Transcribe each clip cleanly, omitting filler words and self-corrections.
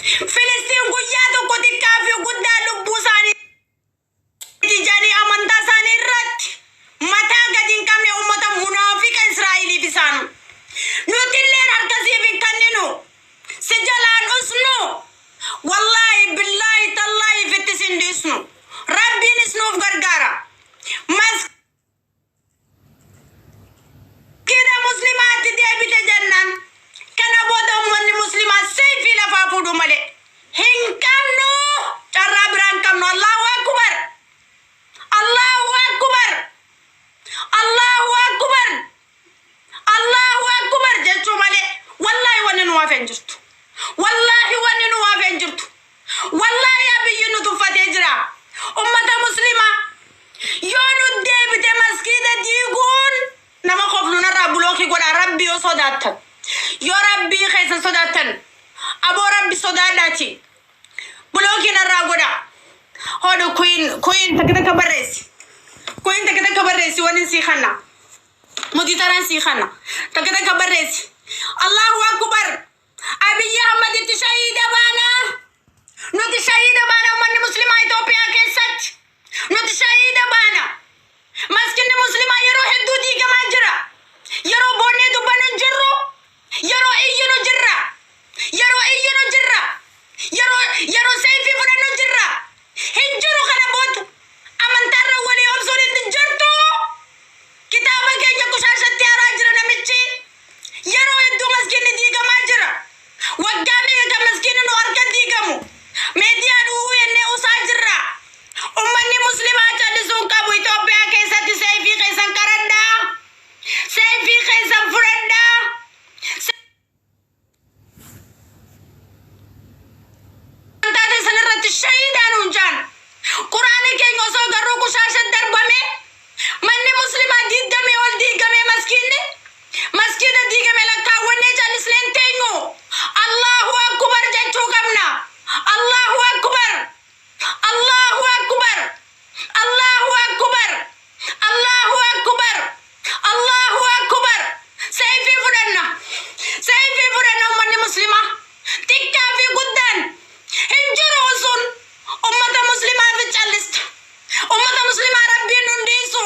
Filistiin guyyaa tokko xiqqaa fi guddaa lubbuu isaanii jedhanii amantaa isaanii irratti mataa gadi hin qabne ummata munaafiqa Israa'eliif isaanu. Nuti illeen harkasiif hin kenninu. Si jalaan usnu. Wallaahi billaahi tallaahi fitti sin dhiisnu. Rabbiinis nuuf gargaara. Maskiida muslimaatti deebite jennaan. Kana booda ummanni muslimaa seefii lafaa fuudhu malee. Hin qabnu. Carraa biraa hin qabnu. Allahu akbar. Allahu akbar. Allahu akbar. Allahu akbar jechuu malee wallaahi wanni nu hafe hin jirtu. Wallaahi wanni nu hafe hin jirtu. Wallaahi Abiyyi nu tuffatee jira. Ummata muslimaa yoo nu deebite maskiida diiguun nama koflu narraa block godhaa rabbi yoo sodaattan. Yoo rabbii keessan sodaattan aboo rabbi sodaadhaati. Block narraa godhaa. Hodhu queen queen takka takka barreessi. Queen takka takka barreessi wani sii kanna. Muti taran sii kanna. Takka takka barreessi. Allahu akbar. Abiyyi Ahmaditti shahiida baana. Nuti shahiida baana uummanni muslimaa Itoophiyaa keessatti. Nuti shahiida baana. Maskinni muslimaa yeroo hedduu diigamaa jira. Yeroo boonnee dubbannu hin jirru. Yeroo iyyinu jirra. Yeroo iyyinu jirra. Yeroo seefii fudhannu jirra. Hin jiru kana booda. Amantaarra walii obsuun hin jirtu. Kitaaba keenya kushaashatti haraa jira namichi. Yeroo hedduu maskiinni diigamaa jira. Waggaa meeqa kan maskiinni nu harka diigamu. Miidiyaan uuu jennee usaa jirra. Ummanni muslimaa callisuu hin qabu. Itoophiyaa keessatti seefii keessan qaradhaa. Seefii keessan fudhadhaa. Amantaa teessan irratti shahiidaa nuun jaan. Quraana keenya osoo garuu kushaasha darbame manni muslimaa diigamee ol diigamee maskiinni maskiina diigame lakkaawwannee callisnee hin teenyu. Allahu akbar jechuu qabna. Allahu akbar. Allahu akbar. Allahu akbar. Allahu akbar. Allahu akbar. Seefii fudhanna. Seefii fudhanna ummanni muslimaa. Xiqqaa fi guddaan hin jiru sun ummata muslimaa fi callista. Ummata muslimaa rabbiin nun dhiisu.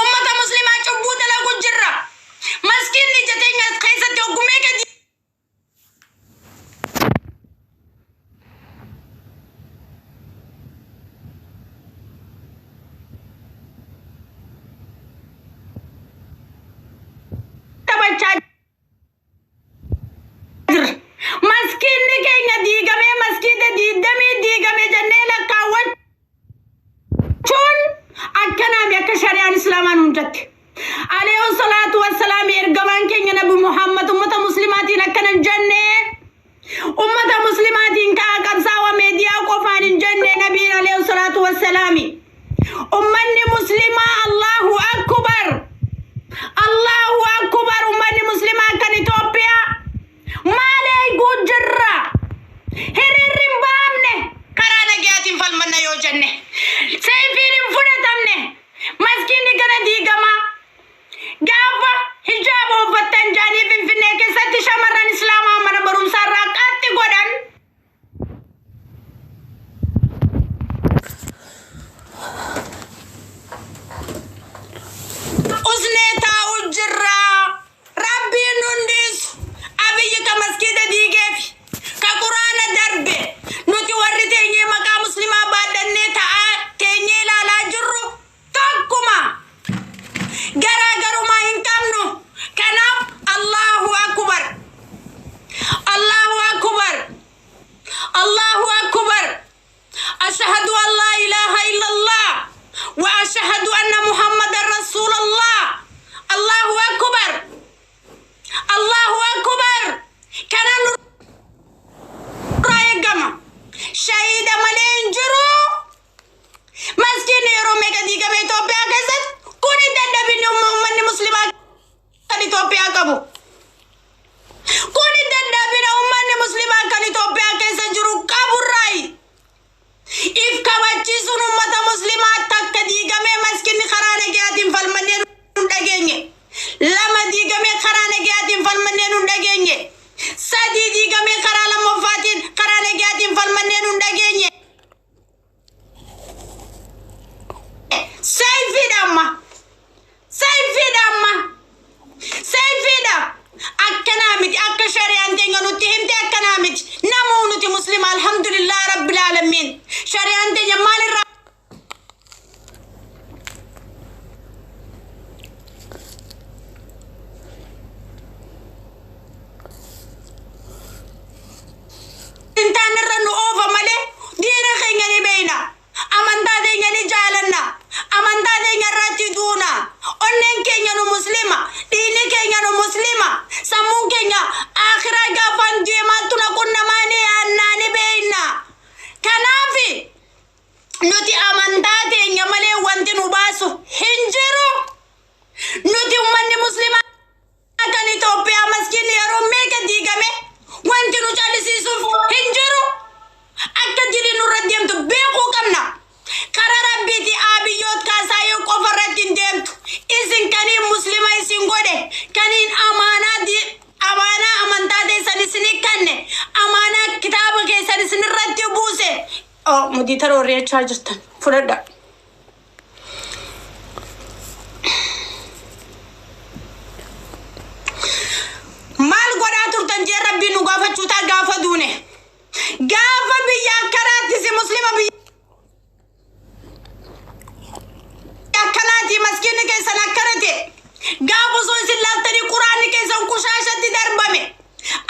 Ummata muslimaa cubbuu dalagu jirra. Maskiinni ija teenya keessatti hoggumee gadi taphachaa jirra. Maskiinni keenya diigamee maskiida diidamii diigame jennee lakkaawwachuun akkanaami akka shari'aan islaamaa nuun jette. Alayhi salaatu wassalaam ergamaan keenya Nabi Muhammad ummata muslimaatiin akkana hin jenne. Ummata muslimaatiin ka'a qabsaawa meediyaa qofaan hin jenne nabiin alayhi salaatu wassalaami. Ummanni muslimaa Allahu akbar. Allahu akbar ummanni muslimaa kan Itoophiyaa maal eeguu jirra? Hiriirri hin baamne karaa nagayaatiin falmanna yoo jenne seefiin hin fudhatamne maskiinni gara diigamaa gaafa hijaaba uffattan jaanii Finfinnee keessatti Oh, mudii tara warreechaa jirtan fudhadha. Maal godhaa turtan jee Rabbiin nu gaafachuu ta'a gaafa duune. Gaafa biyya akkanaatti si muslima biyya akkanaati maskiinni keessan akkana ta'e. Gaafa osoo isin laaltanii quraanni keessan qushaashatti darbame.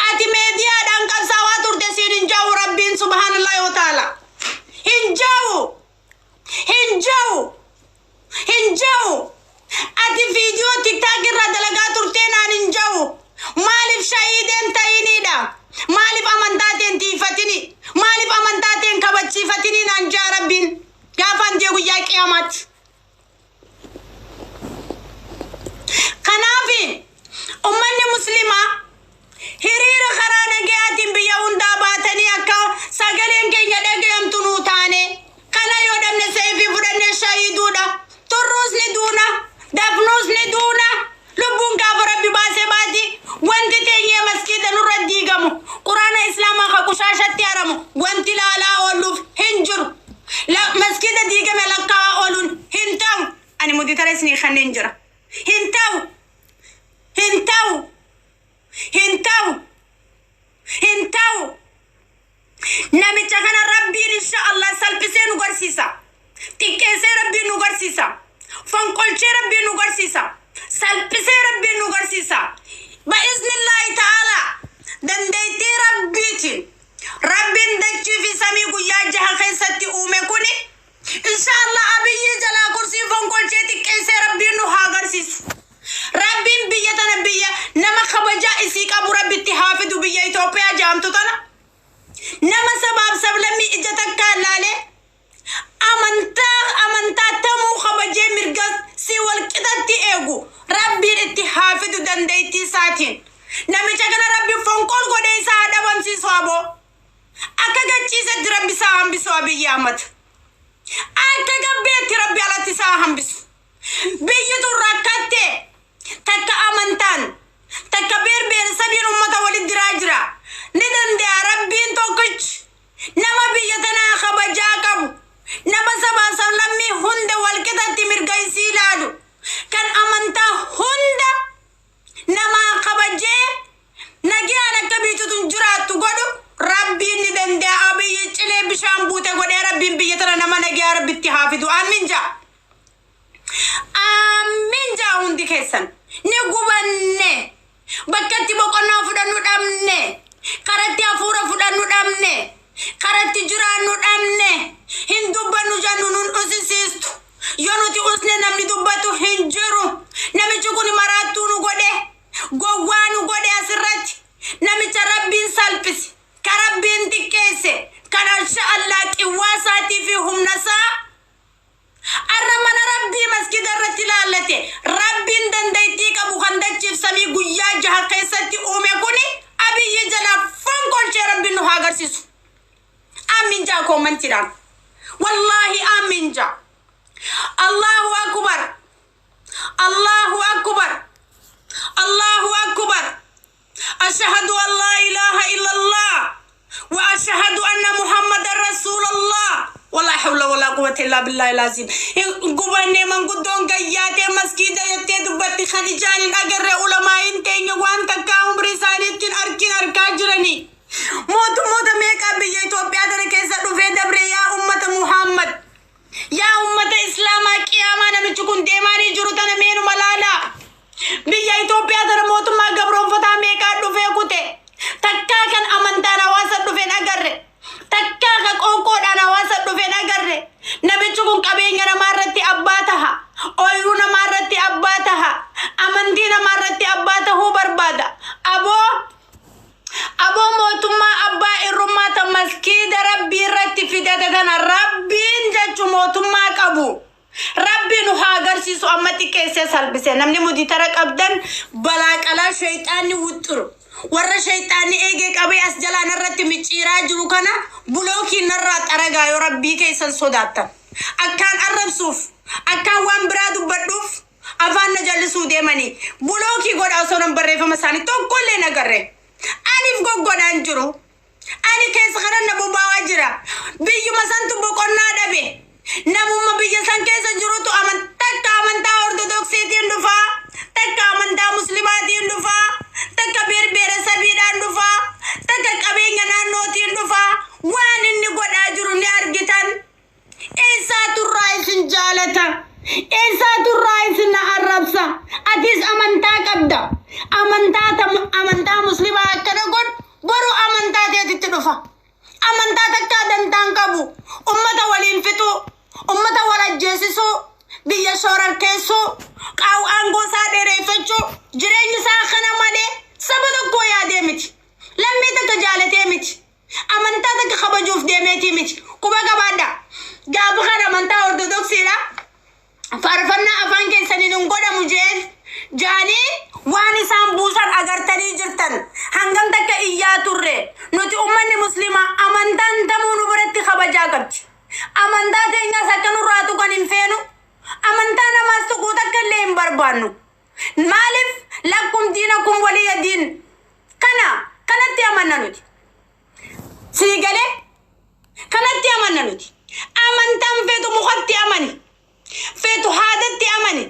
Ati meediyaadhaan qabsaawaa turte siin hin jahu Rabbiin subhaanallahi wa ta'ala. Hin jahu. Hin jahu. Hin jahu. Ati viidiyoo TikTok irraa dalagaa turtee naan hin jahu. Maaliif shahiideen ta'iniidha? Maaliif amantaa teen tiifatini? Maaliif amantaa teen kabachiifatini naan jaa Rabbiin? Gaafaan jee guyyaa qiyaamaatti. Kanaaf ummanni muslimaa hiriira karaa nagayaatiin biyya hundaa baatanii akka sagaleen keenya dhagayamtu nuu taane. Kana yoo dhabne seefii fudhannee shahiiduudha. Turruus ni duuna. Dafnuus ni duuna. Lubbuun gaafa Rabbi baasee baati. Wanti teenyee maskiida nurra diigamu. Quraana Islaamaa ka qushaashatti haramu. Wanti laalaa oolluuf hin jiru. Maskiida diigame lakkaa'aa ooluun hin ta'u. Ani mudii tara isinii kanneen jira. Hin ta'u. Hin ta'u. Hin ta'u. Hin ta'u. Namicha kana Rabbiin insha Allah salphisee nu garsiisa. Xiqqeessee Rabbiin nu garsiisa. Fonqolchee Rabbiin nu garsiisa. Salphisee Rabbiin nu garsiisa. Ba'iznillaahi ta'ala dandeettii Rabbiitiin Rabbiin dachii fi samii guyyaa jaha keessatti uume kuni insha Allah Abiyyi jalaa kursii fonqolchee xiqqeessee Rabbiin nu haa garsiisu. Rabbiin biyya tana biyya nama kabajaa isii qabu Rabbitti haa fidu biyya Itoophiyaa jaamtu tana. Nama sabaaf sablammii ija takkaan laalee amantaa amantaa tamuu kabajee mirga si wal qixatti eegu Rabbiin itti haa fidu dandeettii isaatiin. Namicha kana Rabbi fonqol godhee isaa haa dhabamsiisu aboo. Akka gachiisetti Rabbi isaa hambisu Abiyyi Ahmad. Akka gabbeetti Rabbi alatti isaa hambisu. Biyyi tun rakkatte takka amantaan takka beer sabiin ummata walitti diraa jira. Ni danda'a Rabbiin tokkichi nama biyya tanaa kabajaa qabu nama sabaa sablammii hunda walqixatti mirga isii ilaalu kan amantaa hunda namaa kabajee nagayaan akka biyyi tun jiraattu godhu Rabbiin ni danda'a. Abiyyi cilee bishaan buute godhee Rabbiin biyya tana nama nagayaa Rabbitti haa fidu. Amiin ja'a. Amiin ja'a hundi keessan. Ni gubanne. Bakka itti boqonnaa fudhannu dhabne. Karatti hafuura fudhannu dhabne. Karatti jiraannu dhabne. Hin dubbannu jennu nun usisiistu. Yoo nuti usne namni dubbatu hin jiru. Namichi kun maraattuu nu godhe. Gowwaa nu godhe asirratti. Namicha Rabbiin salphise. Ka Rabbiin xiqqeesse. Kan insha Allah qiwwaa isaatii fi humna isaa arra mana Rabbii maskida irratti ilaallate. Rabbiin dandeettii qabu kan dachiif samii guyyaa jaha keessatti uume kuni Abiyyi jala fonqolchee Rabbiin nu haa agarsiisu. Amiin jaa koomantiidhaan. Wallaahi amiin jaa. Allahu akbar. Allahu akbar. Allahu akbar. Ashhadu an laa ilaaha illallah wa ashhadu anna Muhammadan rasuulallah. Walaa hawla walaa quwwata illaa billahi laazim. Gubannee manguddoon gayyaatee maskiida jettee dubbatti kan ijaan hin agarre ulamaa hin teenye waan takkaa umrii isaaniittiin arkin argaa jiranii. Mootummoota meeqaa biyya Itoophiyaa tana keessa dhufee dabre yaa ummata Muhammad. Yaa ummata Islaamaa qiyaamaa namichi kun deemaanii jiru tana meenuma laalaa. Biyya Itoophiyaa tana mootummaa gabroonfataa meeqaa dhufee kute. Takkaa kan amantaan hawaasa dhufeen agarre. Takkaa kan qoonqoodhaan hawaasa dhufeen agarre. Namichi kun qabeenya namaa irratti abbaa taha. Ooyiruu namaa irratti abbaa taha. Amantii namaa irratti abbaa tahuu barbaada. Aboo Aboo mootummaa abbaa irrummaa ta maskiida Rabbii irratti fidate tana Rabbiin jechu mootummaa qabu. Rabbi nu haa agarsiisu amma xiqqeessee salphise. Namni muditara qabdan balaa qalaa shayxaanni wuxxuru. Warra shayxaanni eegee qabee as jalaa narratti micciiraa jiru kana bulookiin narraa xaragaa yoo Rabbii keessan sodaattan. Akkaan arrabsuuf, akkaan waan biraa dubbadhuuf afaan na jallisuu deemanii bulookii godha osoo nan barreeffama isaanii tokkollee nagarre. Aniif goggodhaan jiru. Ani keessa kanan na bobaawaa jira. Biyyuma santu boqonnaa dhabe. Namuma biyya san keessa jirutu takka amantaa Ortodoksiitiin dhufaa, takka amantaa Muslimaatiin dhufaa, takka beerbeeresabiidhaan dhufaa, takka qabeenya naannootiin dhufaa. Waan inni godhaa jiru ni argitan. Eessaa turraa isin jaalata? Eessaa turraa isin na arrabsa? Atis amantaa qabda. Amantaa amantaa Muslimaa akkana godhu boru amantaa teetitti dhufa. Amantaa takkaa dantaan qabu. Ummata waliin fixuu, ummata wal ajjeesisuu, biyya shoorarkeessuu, qaawwa aangoo isaa dheereeffachuu, jireenyi isaa kana malee saba tokkoo yaadee miti. Lammii takka jaalatee miti. Amantaa takka kabajuuf deemeetii miti. Quba qabaadha. Gaafa kana amantaa Ortodoksiidha. Faarfannaa afaan keessaniin hin godhamu jeen jaanii waan isaan buusan agartanii jirtan. Hangam takka iyyaa turre. Nuti ummanni Muslimaa amantaan tamuu nu biratti kabajaa qabdi. Amantaa teenyas akka nurraa tuqan hin feenu. Amantaa namaas tuquu takka illee hin barbaannu. Maaliif lakkum diinakum waliyya diin. Kana kanatti amanna nuti. Sii galee kanatti amanna nuti. Amantaan feetu mukatti amani. Feetu haadatti amani.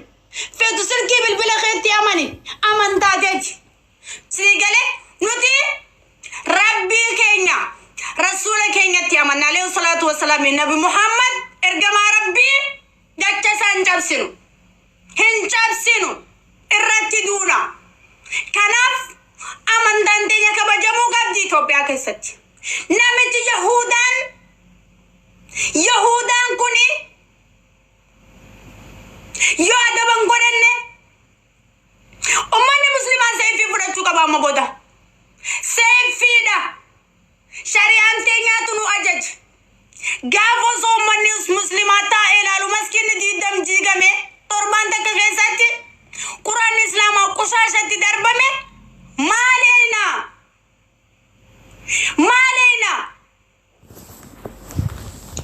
Feetu silkii bilbila keetti amani. Amantaa teeti. Sii galee nuti Rabbii keenya Rasuula keenyatti amanna. Alayhi salaatu wassalaam. Nabi Muhammad ergamaa Rabbii jecha isaa hin cabsinu. Hin cabsinu. Irratti duuna. Kanaaf amantaan teenya kabajamuu qabdi Itoophiyaa keessatti. Namichi Yahudaan kuni yoo adaban godhanne ummanni Muslimaa seefii fudhachuu qaba amma booda. Seefiidha. Shari'aan teenyaatu nu ajaja. Gaafa osoo ummanni Muslimaa taa'ee ilaalu maskiinni diidam jiigame torbaan takka keessatti Quraanni Islaamaa qushaashatti darbame maaleena? Maaleena?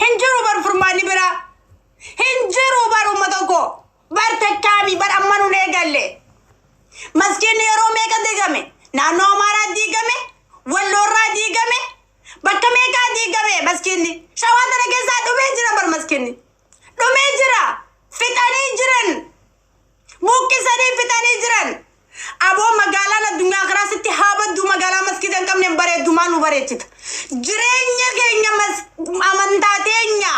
Hin jiru bar furmaanni biraa. Hin jiru bar uummata koo. Bar takkaami bar amma nun eegalle. Maskiinni yeroo meeqa diigame? Naannoo Amaaraa diigame, Walloorraa diigame, bakka meeqaa diigame maskiinni? Shawaa tana keessaa dhumee jira bar maskiinni. Dhumee jira. Fixanii jiran. Buqqisanii fixanii jiran. Aboo magaalaan addunyaa karaa sitti haa baddu magaalaa maskiida hin qabne hin bareeddu maal nu bareechita? Jireenya keenya amantaa teenya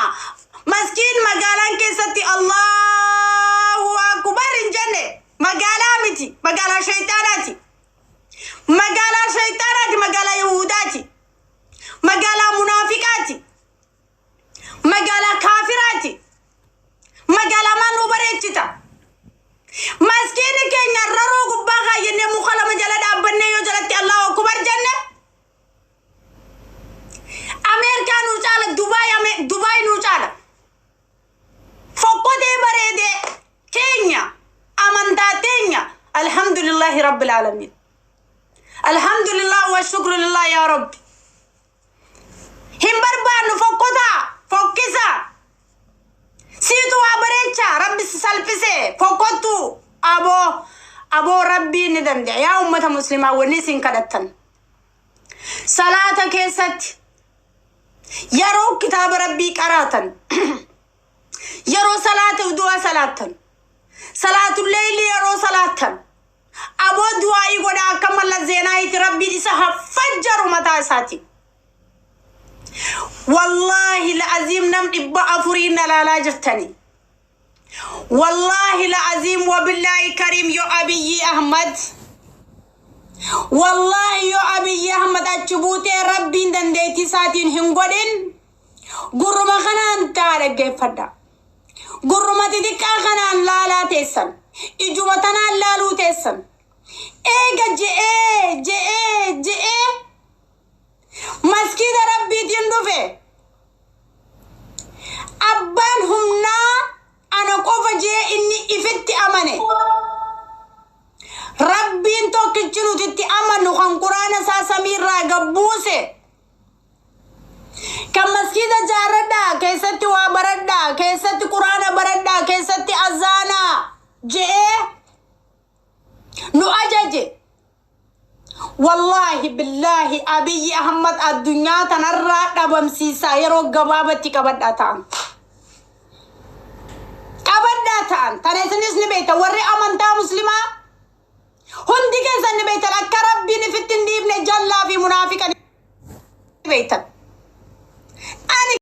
maskiin magaalaan keessatti Allahu Akbar hin jenne magaalaa miti, magaalaa shayxaanaati. Magaalaa shayxaanaati, magaalaa Yahudaati. Magaalaa munaafiqaati. Magaalaa kaafiraati. Magaalaa maal nu bareechita? Maskiini keenya raroo gubbaa kaayyannee muka lama jala dhaabbannee yoo jalatti Allahu Akbar jenne Ameerikaa nuu caala, Dubaay nuu caala. Fokkotee bareedee keenya amantaa teenya alhamdulillahi rabbil alamin. Alhamdulillah wa shukru lillah yaa rabbi. Hin barbaannu fokkotaa fokkisa. Siitu waa bareecha rabbi si salphise fokkottu aboo aboo rabbii ni danda'a yaa ummata muslimaa wanni isin kadhattan. Salaata keessatti yeroo kitaaba rabbii qaraatan yeroo salaata du'a salaattan salaatulleeyli yeroo salaattan aboo du'aa'ii godha akka malla zeenaayitti rabbiin isa haffajjaru mataa isaati. Wallaahi la'aziim nam 400 na laalaa jirtanii. Wallaahi la'aziim wabillaahi kariim yoo Abiyyi Ahmad. Wallaahi yoo Abiyyi Ahmad achi buutee rabbiin dandeettii isaatiin hin godhin gurruma kanaan taa dhaggeeffadha. Gurruma xixiqqaa kanaan laalaa teessan. Ijuma tanaan laaluu teessan. Eega je'ee je'ee je'ee maskiida rabbiitiin dhufe. Abbaan humnaa ana qofa jee inni ifitti amane. Rabbiin tokkichi nuti itti amannu kan quraana isaa samiirraa gabbuuse. Kan maskiida jaarradhaa keessatti waa baradhaa keessatti quraana baradhaa keessatti azaanaa je'ee nu ajaje. Wallaahi billaahi, Abiyyi Ahmad addunyaa tanarraa dhabamsiisaa yeroo gabaabatti qabadhaa ta'an. Qabadhaa ta'an. Tana isinis ni beekta, warri amantaa musliimaa.